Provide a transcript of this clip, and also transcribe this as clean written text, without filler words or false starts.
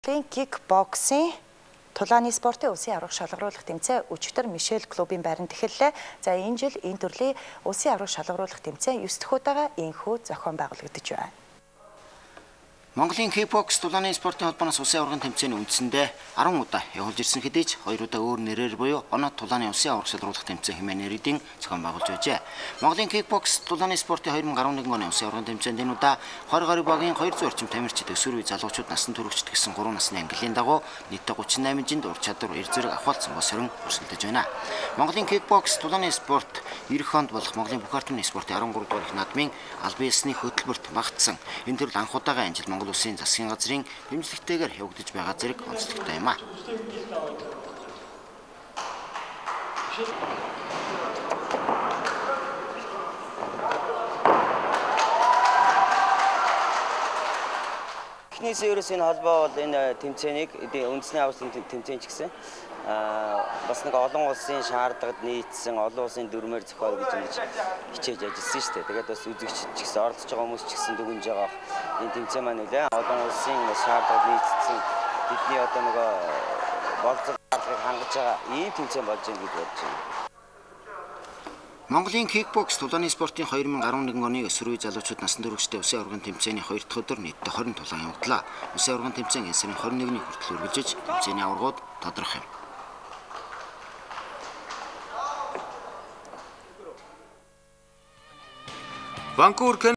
Кикбоксing тулааны спортын улсын аварга шалгаруулах тэмцээн өчигдөр Мишель клубын байранд эхэллээ. За энэ жил энэ төрлийн улсын аварга шалгаруулах тэмцээн 9 дахь удаага энэхүү зохион байгуулагдаж байна. Монголын кикбокс тулааны спортын холбооноос улсын аваргын тэмцээний үндсэндээ 10 удаа явуулж ирсэн хэдий ч 2 удаа өөр нэрээр буюу оноо тулааны улсын аварга шалгаруулах тэмцээн хэмээн нэрийдэн зохион байгуулж байжээ. Монголын кикбокс тулааны спортын 2011 оны улсын аваргын тэмцээнд энэ удаа 20 гаруй багийн 200 орчим тамирчид өсвөр үе залуучууд насан туршид гэсэн 3 насны ангиллын дагуу нийтдээ 38 жинд ур чадвар, эр зэрэг ахуйлцсан бос хорин өрсөлдөж байна. Монголын кикбокс тулааны спорт 90 онд болох Монголын бүх ард түмний спортын 13 дугаар их наадмын албан ёсны хөтөлбөрт багтсан. Энэ төрөл анх удаага энэ жил Монгол улсын засгийн газрын дэмжлэгтэйгээр явагдаж байгаа зэрэг онцлогтой юм а. Эхнээсээ ерөөс энэ холбоо бол энэ тэмцээнийг үндэсний аваргын тэмцээн ч гэсэн бас нэг олон улсын шаардлагад нийцсэн, олон улсын дүрмээр зохиол гэж ингэж хичээж ажилласан шүү дээ. Тэгээд бас үзэгч ч гэсэн оролцож байгаа хүмүүс ч гэсэн дүгнж байгаа энэ тэмцээн маань нэлээ олон улсын шаардлагад нийцсэн бидний одоо нөгөө болцол шаардлагыг хангаж байгаа ийм тэмцээн болж байна гэж бодож байна. Монголын кикбокс тулааны спортын 2011 оны өсвөр үе залуучууд насан туршидын улсын аваргын тэмцээний 2 дахь өдөр нийтдээ 20 тулаан явагдлаа. Улсын аваргын тэмцээн энэ сарын 21-ний хүртэл үргэлжиж тэмцээний аваргууд тодорхой юм. Ванкувер